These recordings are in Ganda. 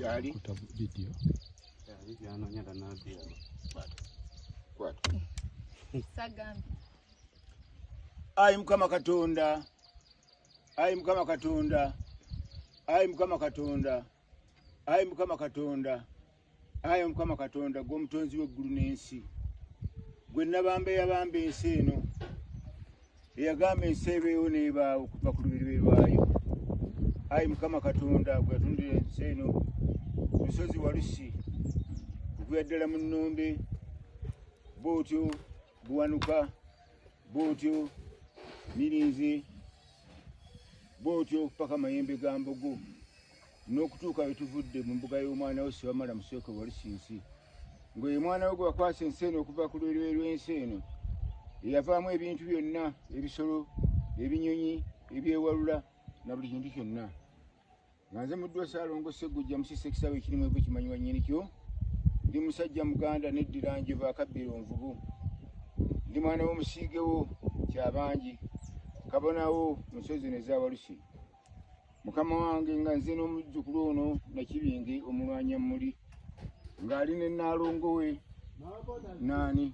Gyali ayi Mukama Katonda, ayi Mukama Katonda, ayi Mukama Katonda, ayi Mukama Katonda, ayi Mukama Katonda, gwe omutonzi w'eggulu n'ensi, gwe nabamba eyabamba ensi eno, eyagamba ensi ebeewo n'ebaawo okuva ku lubereberye lwayo. Ayi Mukama Katonda, gwe yatundira ensi eno ku lusozi Walusi, okuviira ddala mu nnombe, bw'otyo Buwanuka, bw'otyo Mirinzi, bw'otyo paka Mayembe ga Mbogo n'okutuuka we tuvudde mu mbuga y'omwana wo Ssebamala Musooke Walusinsi, ng'oyo mwana we gwe wakwasa ensi eno okuva ku lweruye lw'ensi eno eyavaamu ebintu byonna, ebisolo, ebinyonyi, ebyewalula na buli kintu kyonna. Nga nze Muddwa Ssaalongo Sseggujja Musisi ekisaawe ekirimu evvu kimanyiwa nnyini kyo. Ndi musajja Muganda neddira Njovu akabbiro nvubu. Ndi mwana w'omusiigewo Kyabangi kabonawo mu nsozi zino eza Walusi. Mukama wange nga nze n'omuzzukulu ono Nakibinge omulwanyammuli ng'ali ne Nnaalongo we naani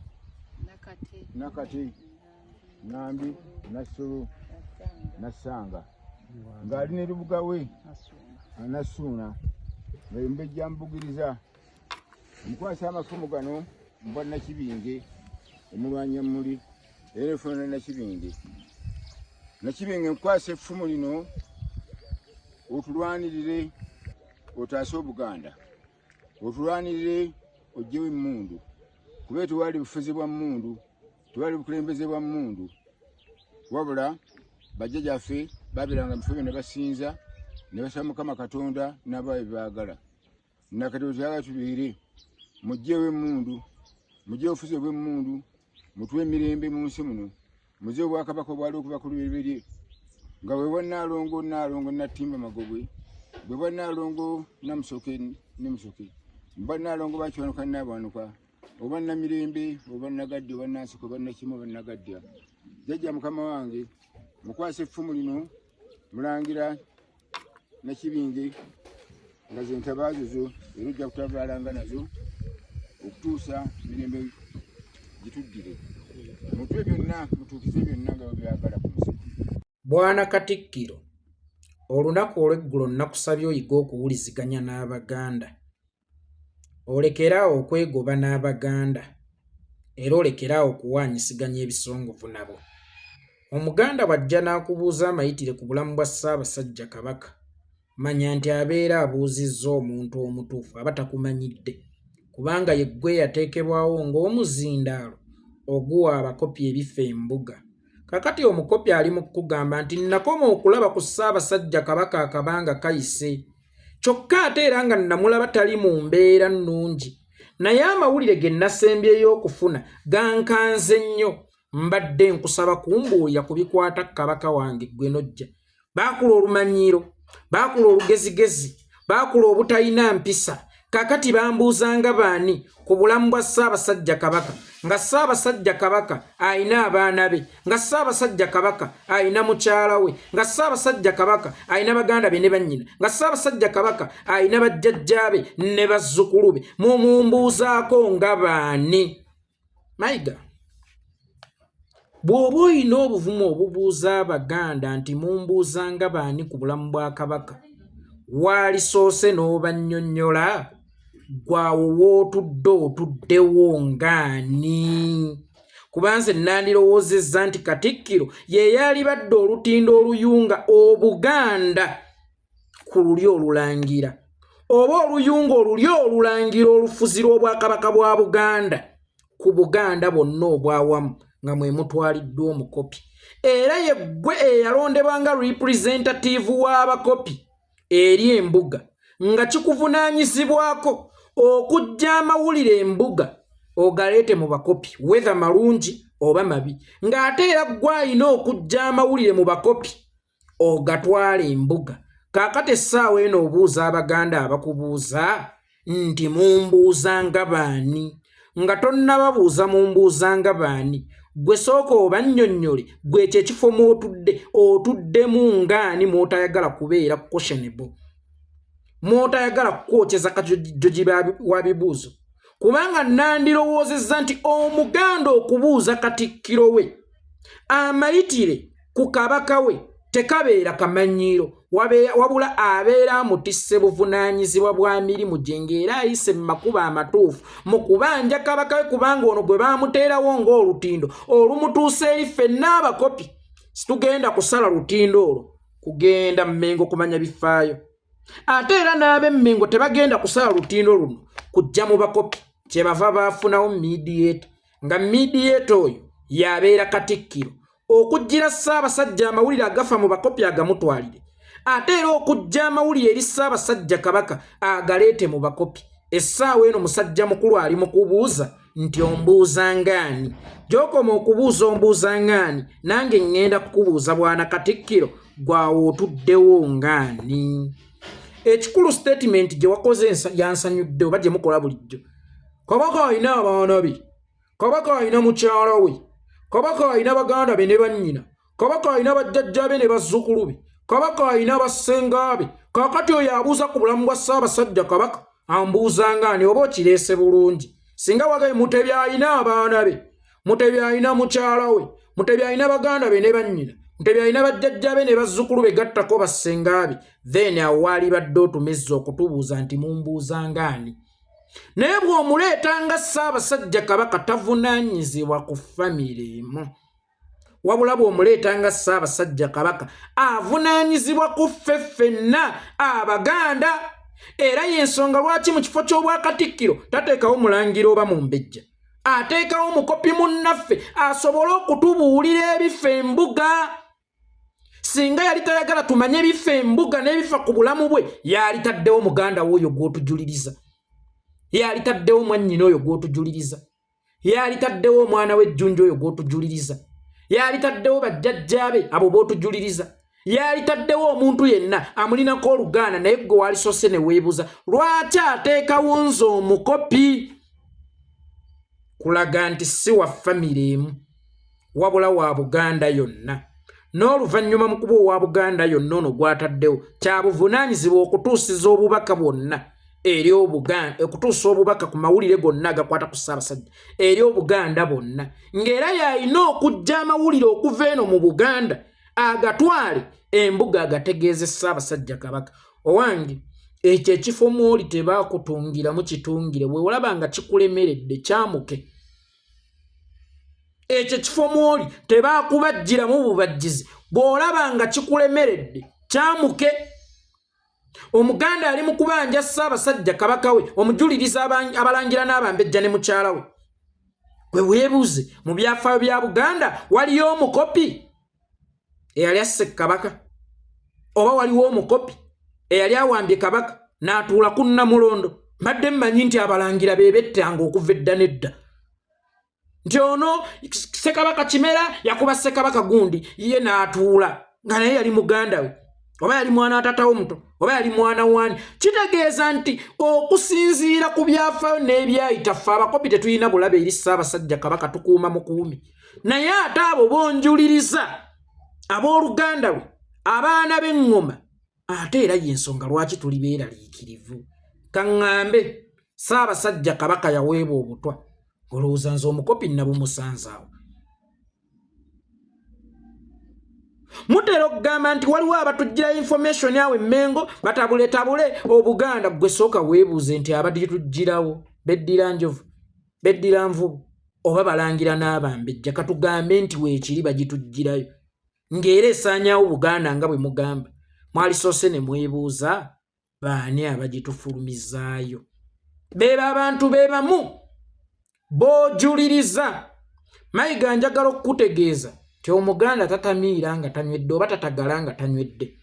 Nakate Nambi Nassolo Nassanga ng'ali ne lubuga we Anassuuna nga ye Mumbejja Mbugiriza. Omukwasa amafumu gano mbwa Nakibinge omulwanyammuli era efuna ne Nakibinge. Nakibinge nkukwasa effumu lino otulwanirire otaase Obuganda, otulwanirire oggyewo emmundu, kuba tewali bufuzi bwa mmundu, tewali bukulembeze bwa mmundu, wabula bajjajaffe babeeranga mu bifo byonna basinza ne basaba Mukama Katonda n'abawa bye baagala. Nakati bwe tubeere, muggyewo emmundu, muggyewo obufuzi obw'emmundu, mutuwe emirembe mu nsi muno, muze obwakabaka obwali okuva ku lubereberye nga bwe bwa Nnaalongo Nnaalongo Nattimba Magobwe, bwe bwa Nnaalongo Namusoke ne Musoke, bwa Nnaalongo Bakiwanuka Nnaabwanuka, oba Namirembe oba Nagaddi oba Nansiko oba Nakimu oba Nagaddya. Jjajja mukama wange mukwasa effumu lino mulangira Nakibinge nga ze ntabaazo zo era ojja kutabaalanga nazo okutuusa mirembe gituddire mutwe byonna mutuukize byonna nga bwe byagala ku nsi. Bwana Katikkiro, olunaku olw'eggulo nnakusabye oyige okuwuliziganya n'Abaganda. Olekere awo okwegoba n'Abaganda era olekere awo okuwaanyisiganya ebisongovu nabo. Omuganda bw'ajja n'akubuuza amayitire ku bulamu bwa Ssaabasajja Kabaka, manya nti abeera abuuzizza omuntu omutuufu aba takumanyidde kubanga ye ggwe eyateekebwawo ng'omuzindaalo oguwa abakopi ebifa embuga. Kakati omukopi ali mu kukugamba nti nnakoma okulaba ku Ssaabasajja Kabaka akabanga kayise kyokka ate era nga nnamulaba tali mu mbeera nnungi naye amawulire ge nnasembyeyo okufuna gankanze nnyo mbadde nkusaba kumbuulira ku bikwata kabaka wange ggwe n'ojja. Baakula olumanyiiro, baakula olugezigezi, baakula obutalina mpisa. Kaakati bambuuzanga baani ku bulamu bwa Ssaabasajja Kabaka, nga Ssaabasajja Kabaka alina abaana be, nga Ssaabasajja Kabaka alina mukyala we, nga Ssaabasajja Kabaka alina baganda be ne bannyina, nga Ssaabasajja Kabaka alina bajjajja be ne bazzukulu be. Mumumbuuzaako nga baani? Mayiga, bw'oba olina obuvumu obubuuza Abaganda nti mumbuuzanga baani ku bulamu bwa Kabaka, waalisoose n'obannyonnyola gwawo w'otudde otuddewo ng'ani? Kuba nze nandirowoozezza nti Katikkiro ye yalibadde olutindo oluyunga Obuganda ku lulyo olulangira oba oluyunga olulyo olulangira olufuzi lw'Obwakabaka bwa Buganda ku Buganda bwonna obwawamu nga mwe mutwaliddwa omukopi, era ye ggwe eyalondebwa nga representative w'abakopi eri embuga nga kikuvunaanyizibwako okuggya amawulire embuga ogaleete mu bakopi whether malungi oba mabi, ng'ate era ggwe alina okuggya amawulire mu bakopi ogatwala embuga. Kaakati essaawa eno obuuza Abaganda abakubuuza nti mumbuuza nga baani, nga tonnababuuza mumbuuza nga baani, gwe sooka obannyonnyole gwe ekyo ekifo mw'otudde otuddemu ng'ani mw'otayagala kubeera questionable. mw'otayagala kukwokyeza kajoji wa bibuuzo, kubanga nandirowoozezza nti Omuganda okubuuza Katikkiro we amayitire ku Kabaka we tekabeera kamanyiiro, wabula abeera amutisse buvunaanyizibwa bwa mirimu gye ng'era ayise mu makubo amatuufu mu kubanja Kabaka we, kubanga ono gwe baamuteerawo ng'olutindo olumutuusa eri ffenna abakopi. Situgenda kusala lutindo olwo kugenda Mmengo kumanya bifaayo, ate era n'ab'Emmengo tebagenda kusala lutindo luno kujja mu bakopi. Kyebava baafunawo mediator, nga mediator oyo yabeera Katikkiro, okuggira Ssaabasajja amawulire agafa mu bakopi agamutwalire, ate era okujja amawulire eri Ssaabasajja Kabaka agaleete mu bakopi. Essaawa eno musajja mukulu ali mu kubuuza nti ombuuza ngaani? Gy'okoma okubuuza ombuuza ngaani, nange ŋŋenda kukubuuza bwana Katikkiro, gwawe otuddewo ngaani? Ekikulu, statement gye wakoze yansanyudde, oba gye mukola bulijjo. Kabaka alina abaana be, Kabaka alina mukyala we, Kabaka alina baganda be ne bannyina, Kabaka alina bajjajja be ne bazzukulu be, Kabaka alina bassenga be. Kaakati oyo abuuza ku bulamu bwa Ssaabasajja Kabaka ambuuza ngaani? Oba okireese bulungi singa wagaye Mutebi alina abaana be, Mutebi alina mukyala we, Mutebi alina baganda be ne bannyina, Mutebi alina bajjajja be ne bazzukulu be, gattako bassenga be, then awo waalibadde otumezza okutubuuza nti mumbuuza ngaani. Naye bw'omuleeta nga Ssaabasajja Kabaka, tavunaanyizibwa ku famire emu, wabula bw'omuleeta nga Ssaabasajja Kabaka, avunaanyizibwa ku ffe ffenna Abaganda. Era y'ensonga lwaki mu kifo ky'obwakatikkiro tateekawo mulangira oba mumbejja, ateekawo mukopi munnaffe asobole okutubuulira ebifa embuga. Singa yali tayagala tumanye ebifa embuga n'ebifa ku bulamu bwe, yalitaddewo muganda we oyo gw'otujuliriza, yalitaddewo mwannyina oyo gw'otujuliriza, yalitaddewo omwana w'ejjunja oyo gw'otujuliriza, yalitaddewo bajjajjaabe abo b'otujuliriza, yalitaddewo omuntu yenna amulinako olugaana. Naye gwe walisose ne weebuza lwaki ateekawo nze omukopi, kulaga nti si wa famire emu, wabula wa Buganda yonna. N'oluvannyuma mu kuba owa Buganda yonna, ono gw'ataddewo kyabuvunaanyizibwa okutuusiza obubaka bwonna eri Obuganda, okutuusa obubaka ku mawulire gonna agakwata ku Ssaabasajja eri Obuganda bwonna, ng'era yalina okujja amawulire okuva eno mu Buganda agatwale embuga agategeeze Ssaabasajja Kabaka. Owange, ekyo ekifo mwoli tebaakutungiramu kitungire, bwe olaba nga kikulemeredde kyamuke. Ekyo ekifo mwoli tebaakubajjiramu bubajjizi, bw'olaba nga kikulemeredde kyamuke. Omuganda ali mu kubanja Ssaabasajja Kabaka we, omujuliriza abalangira n'abambejja ne mukyala we. Gwe weebuuze, mu byafaayo bya Buganda waliyo omukopi eyali asse Kabaka, oba waliwo omukopi eyali awambye Kabaka n'atuula ku Nnamulondo? Mbadde mmanyi nti abalangira be bettanga okuva edda n'edda, nti ono Ssekabaka Kimera yakuba Ssekabaka gundi, ye n'atuula, nga naye yali muganda we, oba yali mwana wa taatawo muto, oba yali mwana wani. Kitegeeza nti okusinziira ku byafaayo n'ebyayita, ffe abakopi tetulina bulabe eri Ssaabasajja Kabaka, tukuuma mukuumi. Naye ate abo bonjuliriza abooluganda lwe, abaana b'eŋŋoma, ate era y'ensonga lwaki tuli beeraliikirivu. Kaŋŋambe, Ssaabasajja Kabaka yaweebwa obutwa, olowooza nze omukopi nabumusanzaawo? Mutera okugamba nti waliwo abatujjira information awo Emmengo batabuletabule Obuganda. Gwe sooka weebuuze nti abatujjirawo beddira njovu, beddira nvubu, oba balangira n'abambejja? Katugambe nti weekiri bagitujjirayo ng'era esaanyaawo Buganda nga bwe mugamba, mwalisoose ne mwebuuza baani abagitufulumizaayo? Beeba abantu be bamu b'ojuliriza. Mayiga, njagala okukutegeeza nti Omuganda tatamiira nga tanywedde, oba tatagala nga tanywedde.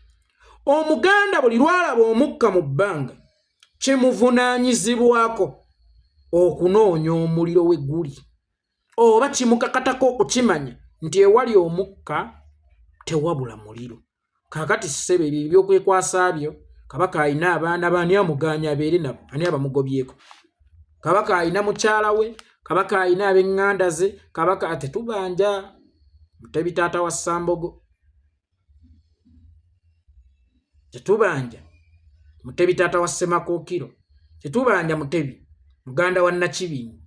Omuganda buli lwalaba omukka mu bbanga, kimuvunaanyizibwako okunoonya omuliro we guli, oba kimukakatako okukimanya nti ewali omukka tewabula muliro. Kaakati ssebo, ebyo ebyokwekwasa byo, Kabaka alina abaana, baani amuganya abeere nabo? Ani abamugobyeko? Kabaka alina mukyala we, Kabaka alina ab'eŋŋanda ze. Kabaka tetubanja Mutebi taata wa Ssambogo, tetubanja. Mutebi taata wa Ssemakookiro, tetubanja Mutebi muganda wa Nakibingi,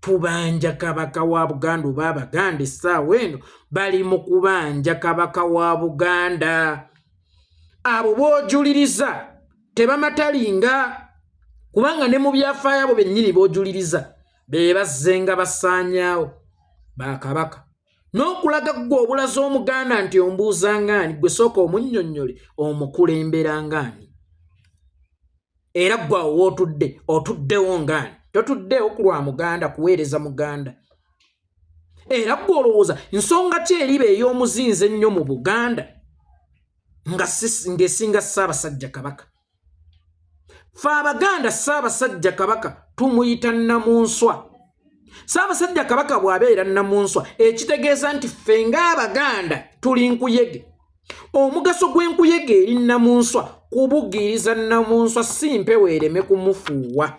tubanja Kabaka wa Buganda. Oba Abaganda essaawa eno bali mu kubanja Kabaka wa Buganda. Abo b'ojuliriza tebamatalinga, kubanga ne mu byafaayo abo bennyini b'ojuliriza be bazzenga basaanyaawo bakabaka. N'okulaga ggwe obulaza Omuganda nti ombuuza ngaani, gwe sooka omunnyonnyole omukulembera ngaani, era ggwe awo wootudde otuddewo ngaani? Totuddeewo ku lwa Muganda kuweereza Muganda. Era ggwe olowooza nsonga ki eriba ey'omuzinzi ennyo mu Buganda ng'esinga Ssaabasajja Kabaka? Fe Abaganda Ssaabasajja Kabaka tumuyita Nnamunswa. Ssaabasajja Kabaka bw'abeera Nnamunswa, ekitegeeza nti ffe ng'Abaganda tuli nkuyege. Omugaso gw'enkuyege eri Nnamunswa kubugiriza Nnamunswa, si mpewo ereme kumufuuwa,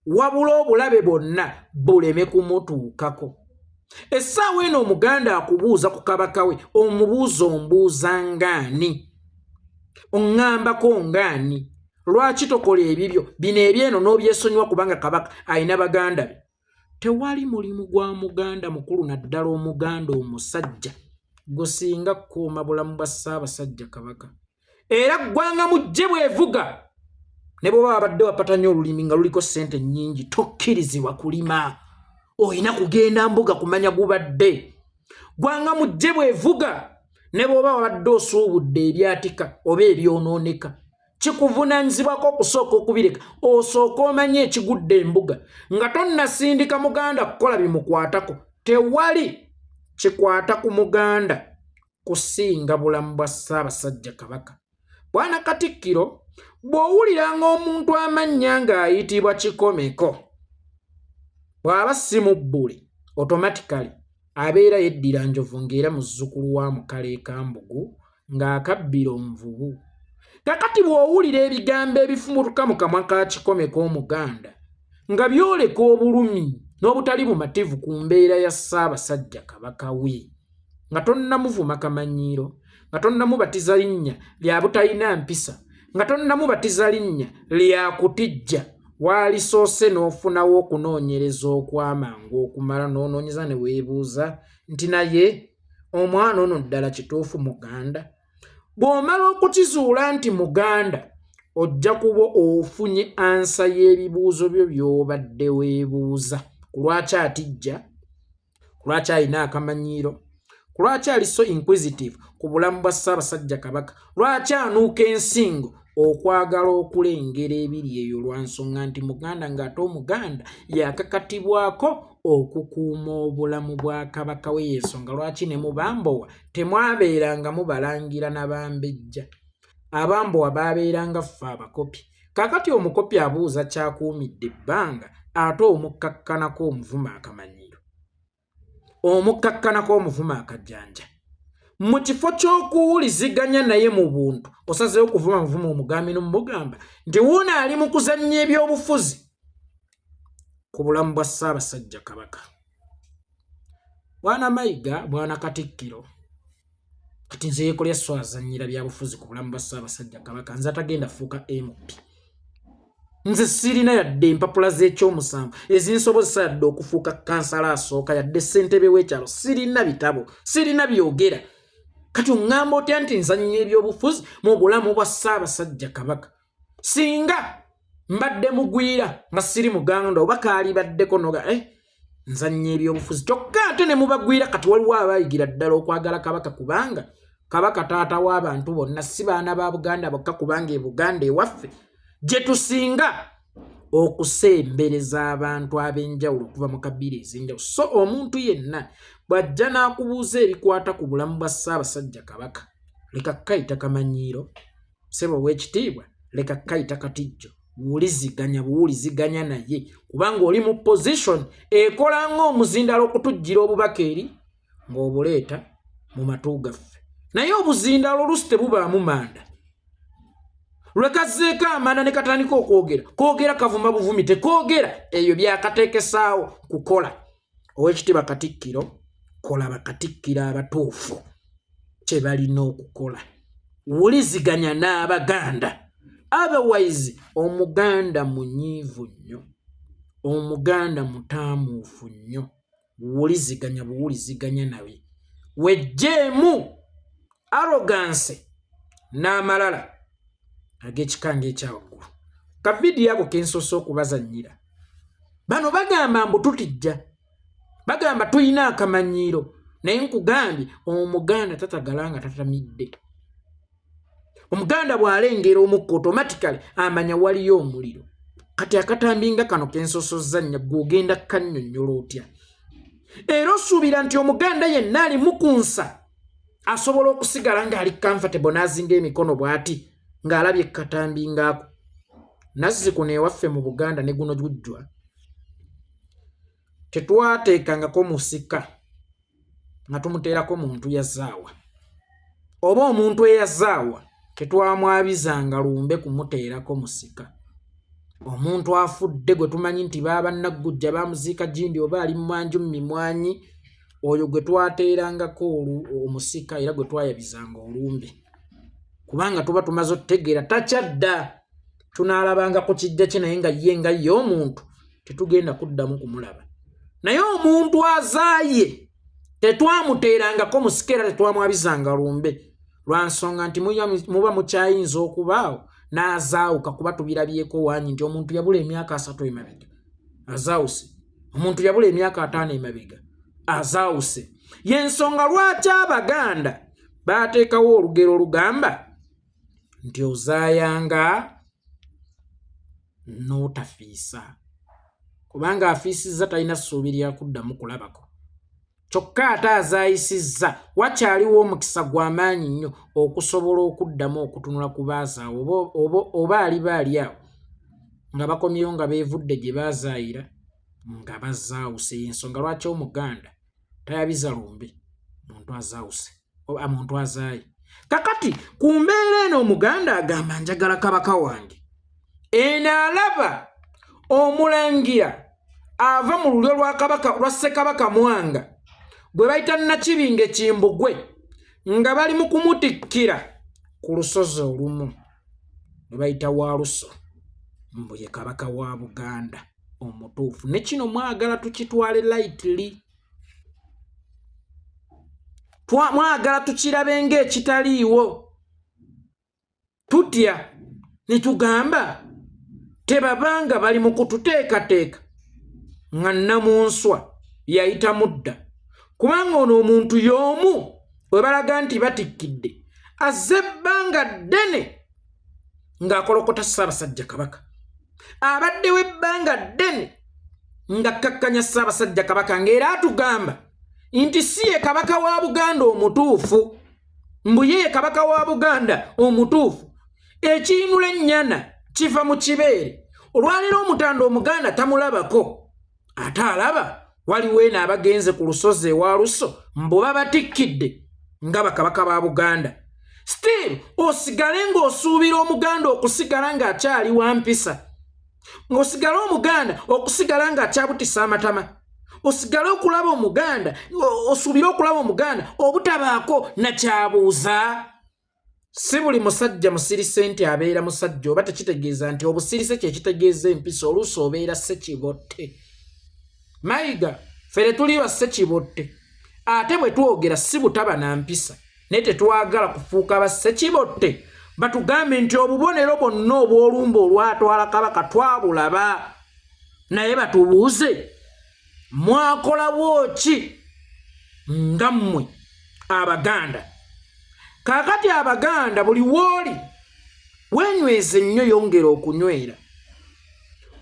wabula obulabe bwonna buleme kumutuukako. Essaawa eno Omuganda akubuuza ku kabaka we, omubuuza ombuuza ngaani, oŋŋambako ngaani? Lwaki tokola ebibyo bino ebyeno n'obyesonyiwa? Kubanga kabaka alina baganda be. Tewali mulimu gwa Muganda mukulu, naddala Omuganda omusajja, gusinga kukuuma bulamu bwa Ssaabasajja Kabaka. Era ggwanga mujje bwevuga, ne bw'oba wabadde wapatanya olulimi nga luliko ssente nnyingi, tokkirizibwa kulima, olina kugenda mbuga kumanya gubadde. Gwanga mujje bwevuga, ne bw'oba wabadde osuubudde ebyatika oba ebyonooneka, kikuvunaanyizibwako okusooka okubireka, osooka omanye ekigudde embuga nga tonnasindika Muganda kukola bimukwatako. Tewali kikwata ku Muganda kusinga bulamu bwa Ssaabasajja Kabaka. Bwana Katikkiro, bw'owuliranga omuntu amannya ng'ayitibwa Kikomeko, bw'aba si mubbuli, automatically abeera yeddira njovu, ng'era muzzukulu wa Mukaleekambugu ng'akabbira omuvubu. Kakati bw'owulira ebigambo ebifumutuka mu kamwa ka Kikomeko Omuganda nga byoleka obulumi n'obutali bumativu ku mbeera ya Ssaabasajja Kabaka we, nga tonnamuvuma kamanyiiro, nga tonnamubatiza linnya lya butalina mpisa, nga tonnamubatiza linnya lya kutijja, waalisoose n'ofunawo okunoonyereza okw'amangu okumala n'onoonyeza ne weebuuza nti, naye omwana ono ddala kituufu Muganda? Bw'omala okukizuula nti Muganda, ojja kuba ofunye answer y'ebibuuzo byo by'obadde weebuuza ku lwaki atijja, ku lwaki alina akamanyiiro, ku lwaki ali so inquisitive ku bulamu bwa Ssaabasajja Kabaka, lwaki anuuka ensingo okwagala okulengera ebiri eyo, lwa nsonga nti Muganda, ng'ate Omuganda yakakatibwako okukuuma obulamu bwa kabaka we. Yensonga lwaki ne mubambowa temwabeeranga mubalangira nabambejja. Abambowa baabeeranga ffe abakopi. Kaakati omukopi abuuza kyakuumidde ebbanga, ate omukkakkanako omuvuma akamanyiiro, omukkakkanako omuvuma akajjanja. Mu kifo ky'okuwuliziganya naye mu buntu, osazeewo kuvuma muvuma omugambi n'omugamba nti wuuno ali mu kuzannya ebyobufuzi ku bulamu bwa Ssaabasajja Kabaka. Bwana Mayiga, bwana Katikkiro, kati nze yeekolya so azannyira byabufuzi ku bulamu bwa Ssaabasajja Kabaka. Nze atagenda fuuka MP, nze sirina yadde empapula z'ekyomusanvu ezinsobozesa yadde okufuuka kansala asooka, yadde ssentebe w'ekyalo. Sirina bitabo, sirina byogera. Kati oŋŋamba otya nti nzannya ebyobufuzi mu bulamu bwa Ssaabasajja Kabaka? Singa mbadde mugwira nga siri Muganda, oba kaalibaddeko noga nzannya ebyobufuzi. Kyokka ate ne mubagwira kati waliwo abayigira ddala okwagala Kabaka, kubanga Kabaka taata w'abantu bonna, si baana ba Buganda bokka, kubanga e Buganda ewaffe gye tusinga okusembereza abantu ab'enjawulo okuva mu kabiira ez'enjawulo. So omuntu yenna bw'ajja n'akubuuza ebikwata ku bulamu bwa Ssaabasajja Kabaka, leka kukayita kamanyiiro, ssebo ow'ekitiibwa, leka kukayita katijjo. Wuliziganya buwuliziganya naye, kubanga oli mu position ekola ng'omuzindalo okutujjira obubaka eri ng'obuleeta mu matu gaffe. Naye obuzindaalo oluusi tebubaamu manda. Lwe kazzeeko amanda ne katandika okwogera, koogera kavuma buvumi, tekoogera ebyo byakateekesaawo kukola. Owekitiibwa Katikkiro, kola bakatikkiro abatuufu kye balina okukola. Wuliziganya n'Abaganda. Otherwise Omuganda munyiivu nnyo, Omuganda mutaamuufu nnyo. Wuliziganya buwuliziganya naye, wejjeemu arrogance n'amalala ag'ekika ng'ekyawaggulu. Ka vidiyo ako kensoose okubazannyira, bano bagamba mbu tutijja, bagamba tulina akamanyiiro, naye nkugambye Omuganda tatagala nga tatamidde. Omuganda bw'alengera omukka automatically amanya waliyo omuliro. Kati akatambi nga kano kensosozannya, gwe ogenda kannyonnyola otya? Era osuubira nti Omuganda yenna alimu ku nsa asobola okusigala ng'ali comfortable n'azinga emikono bw'ati ng'alabye katambi ngaako? Nazzi kuno ewaffe mu Buganda ne guno gujjwa tetwateekangako musika nga tumuteerako muntu yazaawa oba omuntu eyazaawa, tetwamwabizanga lumbe kumuteerako musika. Omuntu afudde gwe tumanyi nti baaba Naggujja bamuziika gindi oba ali mmanju mu mimwanyi, oyo gwe twateerangako omusika era gwe twayabizanga olumbe, kubanga tuba tumaze otutegeera takyadda, tunaalabanga ku kijja kye, naye nga ye nga ye omuntu tetugenda kuddamu kumulaba. Naye omuntu azaaye tetwamuteerangako musika era tetwamwabizanga lumbe, lwa nsonga nti muba mukyayinza okubaawo n'azaawuka, kuba tubirabyeko wanyi nti omuntu yabula emyaka 30 emabega azaawuse, omuntu yabula emyaka 50 emabega azaawuse. Yensonga lwaki Abaganda baateekawo olugero olugamba nti ozaayanga n'otafiisa, kubanga afiisizza talina ssuubi lya kuddamu kulabako, kyokka ate azaayisizza wakyaliwo omukisa gw'amaanyi nnyo okusobola okuddamu okutunula ku baazaawo oba aliba ali awo nga bakomyewo nga beevudde gye baazaayira nga bazaawuse. Ensonga lwaki Omuganda tayabiza lumbe muntu azaawuse oba muntu azaaye. Kakati ku mbeera eno Omuganda agamba njagala kabaka wange. Eno alaba Omulangira ava mu lulyo lwa kabaka lwa Ssekabaka Mwanga gwe bayita Nakibinge Kimbugwe nga bali mu kumutikkira ku lusozi olumu lwe bayita Waluso, mbu ye kabaka wa Buganda omutuufu. Ne kino mwagala tukitwale lightly, mwagala tukirabe ng'ekitaliiwo. Tutya ne tugamba tebabanga bali mu kututeekateeka nga Nnamunswa yayita mudda, kubanga ono omuntu y'omu we balaga nti batikkidde azze ebbanga ddene ng'akolokota Ssaabasajja Kabaka, abaddewo ebbanga ddene nga kkakkanya Ssaabasajja Kabaka, ng'era atugamba nti si ye kabaka wa Buganda omutuufu, mbu ye kabaka wa Buganda omutuufu. Ekiyinula ennyana kiva mu kibeere. Olwaleero omutanda Omuganda tamulabako, ate alaba waliwo eno abagenze ku lusozi ewa Luso mbu babatikkidde nga bakabaka ba Buganda. Still osigale ng'osuubira Omuganda okusigala ng'akyali wa mpisa, ng'osigale Omuganda okusigala ng'akyabutisa amatama, osigale okulaba Omuganda, osuubire okulaba Omuganda obutabaako nakyabuuza. Si buli musajja musirise nti abeera musajja, oba tekitegeeza nti obusirise kyekitegeeza empisa. Oluusi obeera Ssekibotte. Mayiga, fere tuli ba Ssekibotte, ate bwe twogera si butaba na mpisa, naye tetwagala kufuuka ba Ssekibotte batugambe nti obubonero bwonna obw'olumba olwatwala kabaka twabulaba, naye batubuuze mwakolawo ki nga mmwe Abaganda. Kaakati Abaganda, buli wooli weenyweze nnyo, yongera okunywera,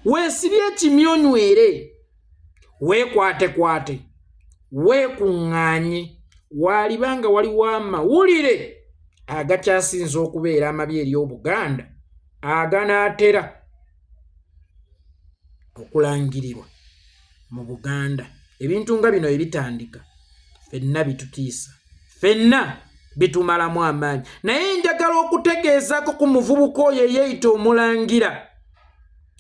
weesibye ekimyonywere, weekwatekwate, weekuŋŋaanye. Waaliba nga waliwo amawulire agakyasinze okubeera amabi eri Obuganda aganaatera okulangirirwa mu Buganda. Ebintu nga bino ebitandika ffenna bitutiisa, ffenna bitumalamu amaanyi. Naye njagala okutegeezaako ku muvubuka oyo eyeeyita Omulangira,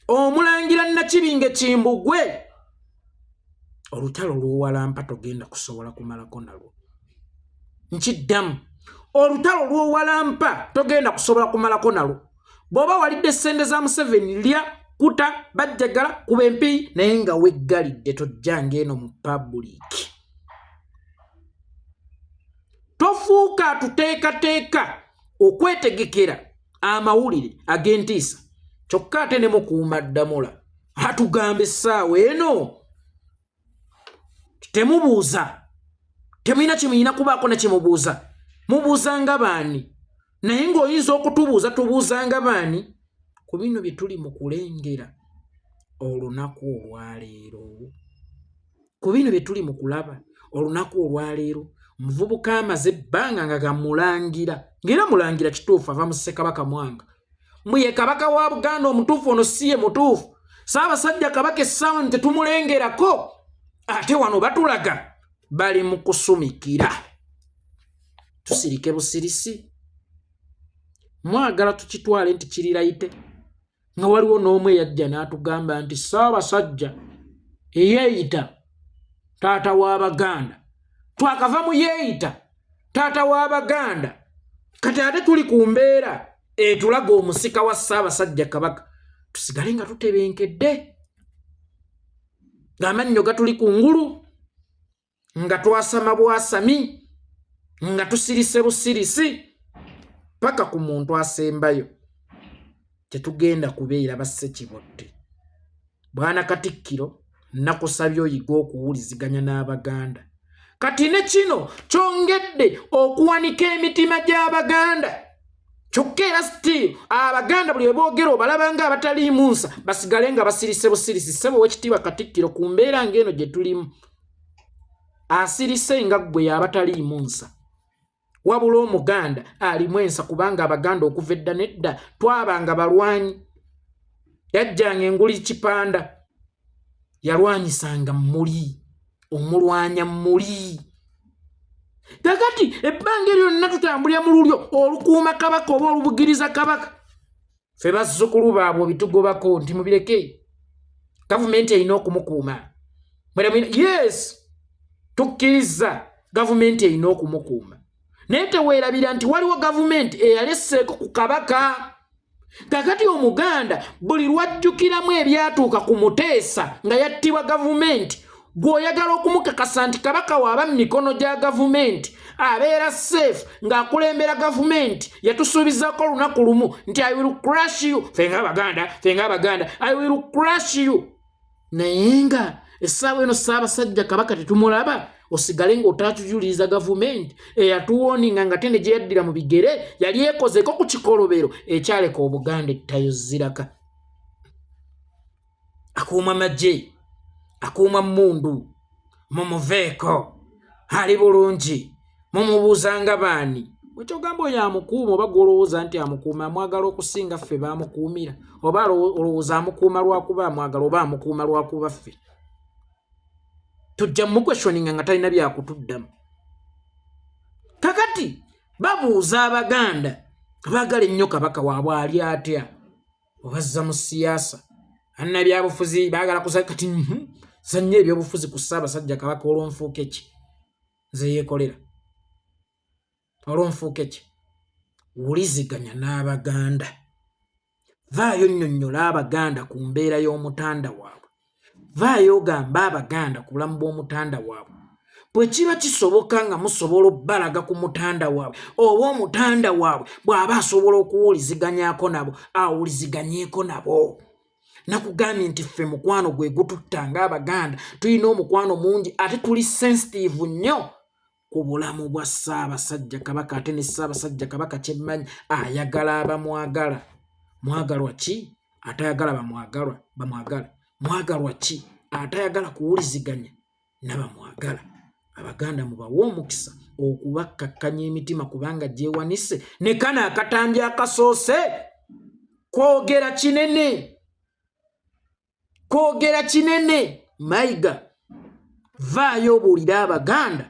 Omulangira Nakibinge Kimbugwe, olutalo lw'owalampa togenda kusobola kumalako nalwo. Nkiddamu, olutalo lw'owalampa togenda kusobola kumalako nalwo. Bw'oba walidde ssente za Museveni, lya kuta bajjagala kuba empiyi, naye nga weggalidde, tojjanga eno mu public. Tofuuka atuteekateeka okwetegekera amawulire ag'entiisa, kyokka ate ne mukuuma ddamula atugamba essaawa eno temubuuza, temulina kyemulina kubaako ne kyemubuuza. Mubuuzanga baani? Naye ng'oyinza okutubuuza, tubuuzanga baani ku bino bye tuli mu kulengera olunaku olwaleero, ku bino bye tuli mu kulaba olunaku olwaleero? Omuvubuka amaze ebbanga nga gamulangira, ng'era mulangira kituufu, ava mu Ssekabaka Mwanga, mbu ye kabaka wa Buganda omutuufu. Ono si ye mutuufu. Ssaabasajja Kabaka essaawa tetumulengerako, ate wano batulaga bali mu kusumikira. Tusirike busirisi? Mwagala tukitwale nti kirirayite nga waliwo n'omu eyajja n'atugamba nti Ssaabasajja eyeeyita taata w'Abaganda, twakava mu yeeyita taata w'Abaganda, kati ate tuli ku mbeera etulaga omusika wa Ssaabasajja Kabaka. Tusigale nga tutebenkedde, ng'amannyo gatuli ku ngulu, nga twasama bwasami, nga tusirise busirisi paka ku muntu asembayo? Tetugenda kubeera bassekibotte. Bwana Katikkiro, nakusabye oyiga okuwuliziganya n'Abaganda. Kati ne kino kyongedde okuwanika emitima gy'Abaganda, kyokka era still Abaganda buli weboogera obalaba nga abataliimu nsa, basigale nga basirise busirisi. Ssebo wekitiibwa Katikkiro, ku mbeera ng'eno gye tulimu, asirise nga ggwe y'abataliimu nsa, wabula Omuganda alimu ensa, kubanga Abaganda okuva edda nedda twabanga balwanyi. Yajjanga enguli kipanda, yalwanyisanga muli omulwanya muli. Kakati ebbanga eryonna tutambulira mu lulyo olukuuma kabaka oba olubugiriza kabaka. Ffe bazzukulu baabwe obitugobako nti mubireke, gavumenti erina okumukuuma. Yes, tukkiriza gavumenti erina okumukuuma, naye teweerabira nti waliwo gavumenti eyaleseeko ku kabaka. Kakati Omuganda buli lwajjukiramu ebyatuuka ku Muteesa nga yattibwa gavumenti, gw'oyagala okumukakasa nti kabaka waaba mu mikono gya gavumenti abeera safe ng'akulembera gavumenti yatusuubizaako olunaku lumu nti "I will crush you." Ffe nga Abaganda, ffe nga Abaganda, "I will crush you." Naye nga essaawa eno Ssaabasajja Kabaka tetumulaba, osigale ng'otakijuliza gavumenti eyatuwoninga nga tene gye yaddira mu bigere yali ekozeko ku kikolobero ekyaleka Obuganda ettayo ziraka. Akuuma magye, akuuma mmundu, mumuveeko, ali bulungi. Mumubuuzanga baani? Wekyogamba oyo amukuuma, oba gwolowooza nti amukuuma amwagala okusinga ffe bamukuumira, oba olowooza amukuuma lwakuba amwagala, oba amukuuma lwakuba ffe tujja muquestioninga nga talina byakutuddamu? Kakati babuuza Abaganda abaagala ennyo kabaka waabwe ali atya? Obazza mu siyaasa, annabyabufuzi baagala kusa kati zannyo ebyobufuzi ku Ssaabasajja Kabaka. Olwonfuuke ki? Nze yeekolera, olwonfuuke ki? Wuliziganya n'Abaganda, vaayo nnyonnyola Abaganda ku mbeera y'omutanda waabwe, vaayo ogamba Abaganda ku bulamu bw'omutanda waabwe. Bwe kiba kisoboka nga musobola obbalaga ku mutanda waabwe, oba omutanda waabwe bw'aba asobola okuwuliziganyako nabo, awuliziganyeeko nabo. Nakugambye nti ffe mukwano gwe gututta ng'Abaganda tulina omukwano mungi, ate tuli sensitive nnyo ku bulamu bwa Ssaabasajja Kabaka. Ate ne Ssaabasajja Kabaka kyemmanyi, ayagala abamwagala. Mwagalwa ki atayagala bamwagalwa bamwagala? Mwagalwa ki atayagala kuwuliziganya nabamwagala? Abaganda mubawe omukisa okubakkakkanya emitima, kubanga gyewanise ne kano akatambi akasoose kwogera kinene, kwogera kinene. Mayiga, vaayo obuulire Abaganda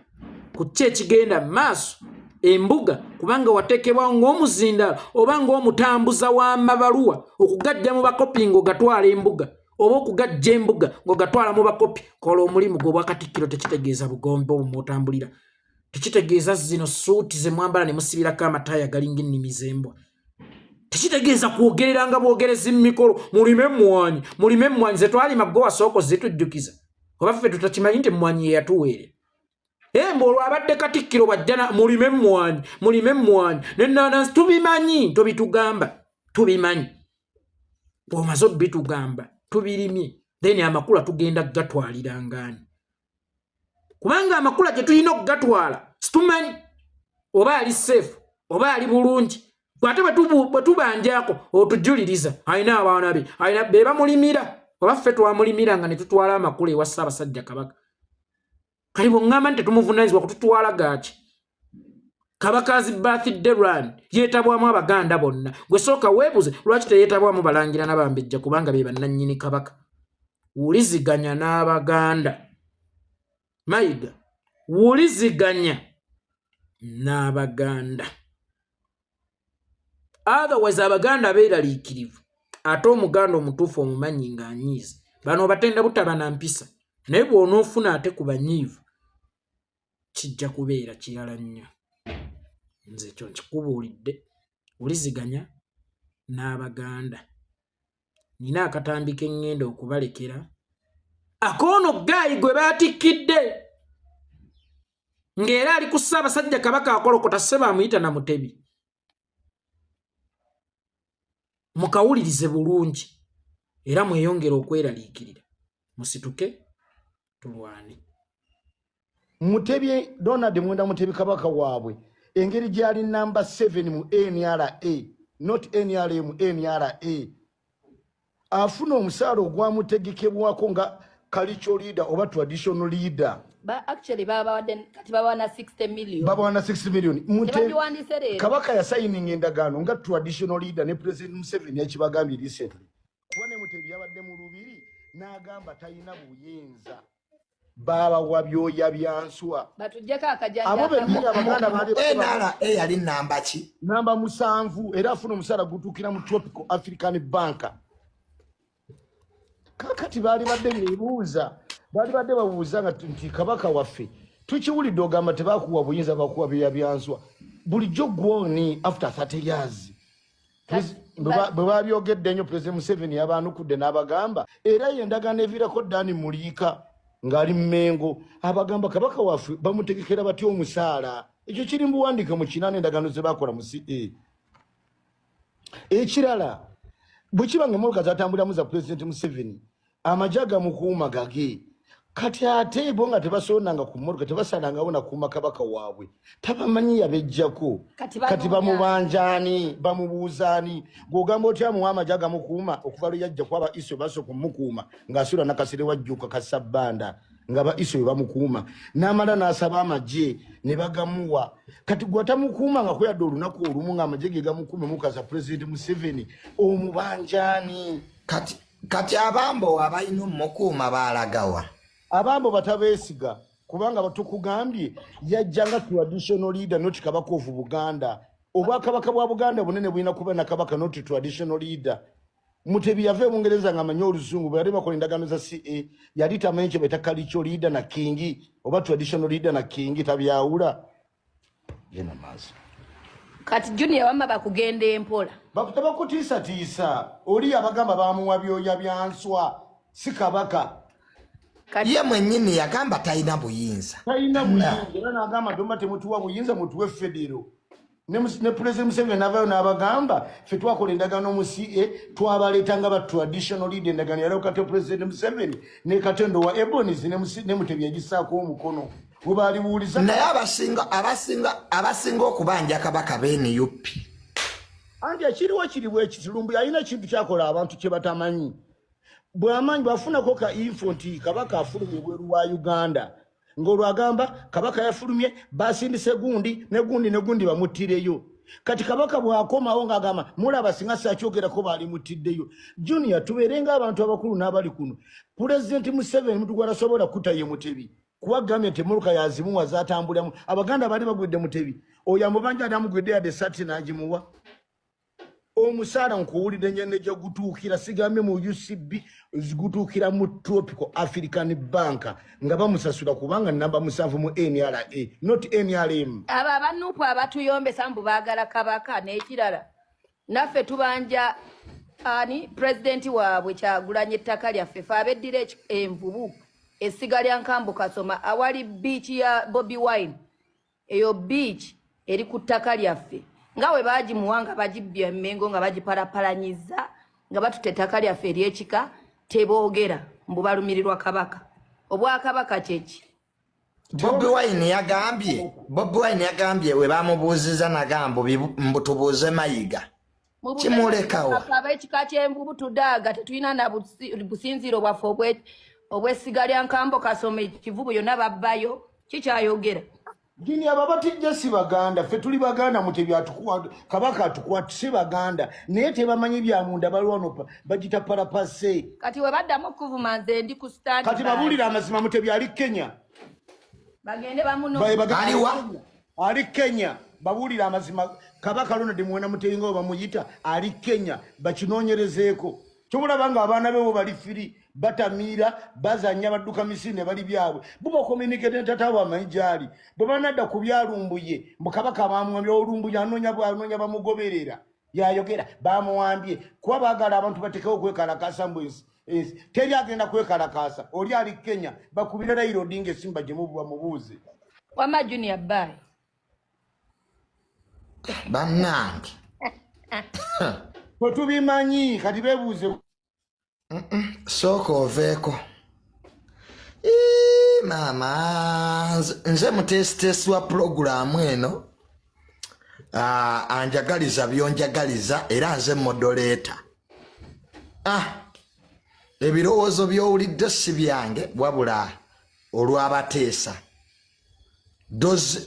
ku ki ekigenda mu maaso embuga, kubanga wateekebwawo ng'omuzindaalo oba ng'omutambuza w'amabaluwa okugajja mu bakopi ng'ogatwala embuga, oba okugajja embuga ng'ogatwala mu bakopi. Kola omulimu gwe. Obwakatikkiro tekitegeeza bugombe obwo mwotambulira, tekitegeeza zino suuti ze mwambala ne musibirako amataaya galinga ennimi z'embwa. Tekitegeeza kwogereranga bwogerezi mu mikolo, mulime emmwanyi, mulime emmwanyi. Ze twalima gwe wasooka ozitujjukiza, oba ffe tutakimanyi nti emmwanyi ye yatuweerera? Emba olwo abadde Katikkiro bwajjana, mulime emmwanyi, mulime emmwanyi nenanansi. Tubimanyi, tobitugamba, tubimanyi. Bw'omaze obitugamba, tubirimye, then amakula tugenda kugatwalirangaani? Kubanga amakula gye tulina okugatwala situmanyi oba ali safe oba ali bulungi. Ate bwe tubanjako otujuliriza, alina abaana be, alina be bamulimira, oba ffe twamulimira nga ne tutwala amakula ewa Ssaabasajja Kabaka. Kali bweŋŋamba nti tetumuvunanyizibwa kututwala gaaki? Kabaka's birthday run yeetabwamu Abaganda bonna. Gwe sooka weebuze lwaki teyeetabwamu Balangira n'Abambejja, kubanga be bannannyini Kabaka. Wuliziganya n'Abaganda, Mayiga, wuliziganya n'Abaganda, otherwise Abaganda beeraliikirivu. Ate Omuganda omutuufu omumanyi ng'anyiiza. Bano obatenda butaba na mpisa, naye bw'onoofuna ate ku banyiivu kijja kubeera kirala nnyo. Nze ekyo nkikubuulidde, wuliziganya n'Abaganda. Nina akatambi ke ŋŋenda okubalekera akoono gaayi gwe baatikkidde ng'era ali ku Ssaabasajja Kabaka akolokota ssebo, amuyita na Mutebi. Mukawulirize bulungi era mweyongere okweraliikirira. Musituke tulwane. Mutebi Donald Mwenda Mutebi, kabaka waabwe, engeri gyali namba 7 mu NRA, not NRM, NRA, afuna omusaala ogwamutegekebwako nga cultural leader oba traditional leader. Ba actually babawadde kati babawa 60 million. Babawa 60 million. Tebagiwandiise leero. Kabaka yasayininga endagaano nga traditional leader ne President Museveni, yakibagambye recently, kuba ne Mutebi yabadde mu lubiri n'agamba talina buyinza, babawa byoya bya nswa. Batuggyeko akajanja. Abo bennyini Abaganda baali NRA yali namba ki? Namba 7, era afuna omusaala gutuukira mu Tropical African Bank. Kakati baali badde beebuuza, baali badde babuuza nga nti kabaka waffe tukiwulidde ogamba tebakuwa buyinza, bakuwa byoya byanswa bulijjo gwoni after 30 years. Bwe babyogedde nnyo, President Museveni yabaanukudde n'abagamba, era ye endagaano eviirako Dani Muliika ng'ali Mmengo, abagamba kabaka waffe bamutegekera batya omusaala. Ekyo kiri mu buwandiike mu 8, endagaano ze bakola mu ca. Ekirala, bwe kiba nga emmotoka zatambuliramu za President Museveni, amagye agamukuuma gage. Kati ate bo nga tebasonanga ku mmotoka, tebasalangawo nakuuma kabaka waabwe, tabamanyi yabejjako. Kati kati banoonya. Bamubanjaani? Bamubuuzaani? Gwogamba otya amuwa amagye agamukuuma okuva lwe yajja kuba ba iso basooka omumukuuma ng'asula Nakasere wajjuka Kasabbanda, nga ba iso bwe bamukuuma, n'amala n'asaba amagye ne bagamuwa. Kati gwe atamukuuma nga kweyadde olunaku olumu ng'amagye ge gamukuuma mukaza President Museveni, omubanjaani? Kati abambo abalina omukuuma baalagawa? Abambo batabeesiga, kubanga batukugambye yajja nga traditional leader, not kabaka of Buganda. Obwakabaka bwa Buganda bunene, bulina kuba na kabaka, not traditional leader. Mutebi yava e Bungereza nga amanyi Oluzungu. Bwe yali bakola endagaano za ca, yali tamanyi kye baita cultural leader na king oba traditional leader na king, tabyawula. Genda maaso. Kati Junior, wamma bakugenda empola. Tabakutiisatiisa, oli abagamba bamuwa byoya bya nswa, si kabaka. Kati ye mwennyini yagamba talina buyinza. Talina buyinza, era n'agamba nti oba temutuwa buyinza, mutuwe federo. Ne President Museveni n'avaayo n'abagamba ffe twakola endagaano mu ca, twabaleeta nga ba traditional leader. Endagaano yaliwo kati President Museveni ne Katendo wa Ebonies ne Mutebi yagisaako omukono we baalibuuliza. Naye abasinga okubanja kabaka be NUP. Anti ekiriwo kiri bwekiti, Lumbu alina ekintu kyakola abantu kye batamanyi. Bw'amanyi bwafunako ka info nti kabaka afulumye ebweru wa Uganda, ng'olwo agamba kabaka yafulumye, basindise gundi ne gundi ne gundi bamuttireyo. Kati kabaka bw'akomawo ng'agamba mulaba singa sakyogerako baali mutiddeyo. Junior, tubeere ng'abantu abakulu n'abali kuno. Pulezidenti Museveni muntu gw'atasobola kutta ye Mutebi, kuba gambye nti emmotoka yazimuwa zatambuliramu. Abaganda baali bagwidde Mutebi oyo amubanja, ati amugwidde yadde esati n'agimuwa omusaala. Nkuwulidde nyene gye gutuukira, sigambye mu UCB, gutuukira mu Tropical African Bank nga bamusasula, kubanga namba 7 mu NRA, not NRM. Abo abanuupu abatuyombesa mbu baagala kabaka n'ekirala. Naffe tubanja ani pulezidenti waabwe Kyagulanyi ettaka lyaffe fe abeddira envubu essiga lya Nkambo Kasoma awali biiki ya Bobi Wine. Eyo biiki eri ku ttaka lyaffe nga we baagimuwa nga bagibbye Mengo nga bagipalapalanyiza nga batuta ettaka lyaffe ery'ekika. Teboogera mbu balumirirwa Kabaka. Obwakabaka kyeki? Bobi Wine yagambye, Bobi Wine yagambye we bamubuuziza nagamba mbu tubuuze Mayiga. Kimulekawo. Ab'ekika ky'envubu tudaaga, tetulina na businziiro bwaffe obw'essiga lya Nkambo Kasoma. Ekivubu yonna babbayo, kikyayogera. Jini, abo abatijja si Baganda. Ffe tuli Baganda. Mutebi atukuwa, Kabaka atukuwa, si Baganda, naye tebamanyi byamunda. Balwano bagita parapase. Kati we baddamu okuvuma nze ndi ku stand. Kati babuulire amazima, Mutebi ali Kenya. Bagende bamuno. Aliwa? Ali Kenya. Babuulire amazima, Kabaka Ronald Muwenda Mutebi nga bamuyita ali Kenya. Bakinoonyerezeeko. Kyobulaba nga abaana be bo bali free, batamiira, bazanya, badduka misinde, bali byabwe. Bo bacommunicate ne tata amanyi gyali. Bwe banadda ku byalumbuye mbu Kabaka bamuwambye, olumbuye anoonya bamugoberera, yayogera bamuwambye kuba baagala abantu batekewo okwekalakasa mbu ensi teri agenda kwekalakasa. Oli ali Kenya, bakubire Raila Odinga esimu bamubuuze. Wama Junior, bye. Bannange. Bwe tubimanyi kati bebuuze. Sooka oveeko. Ii, maama, nze muteesiteesi wa pulogulaamu eno. Ah, anjagaliza byonjagaliza era nze moderator. Ah, ebirowoozo by'owulidde si byange, wabula olw'abateesa. Those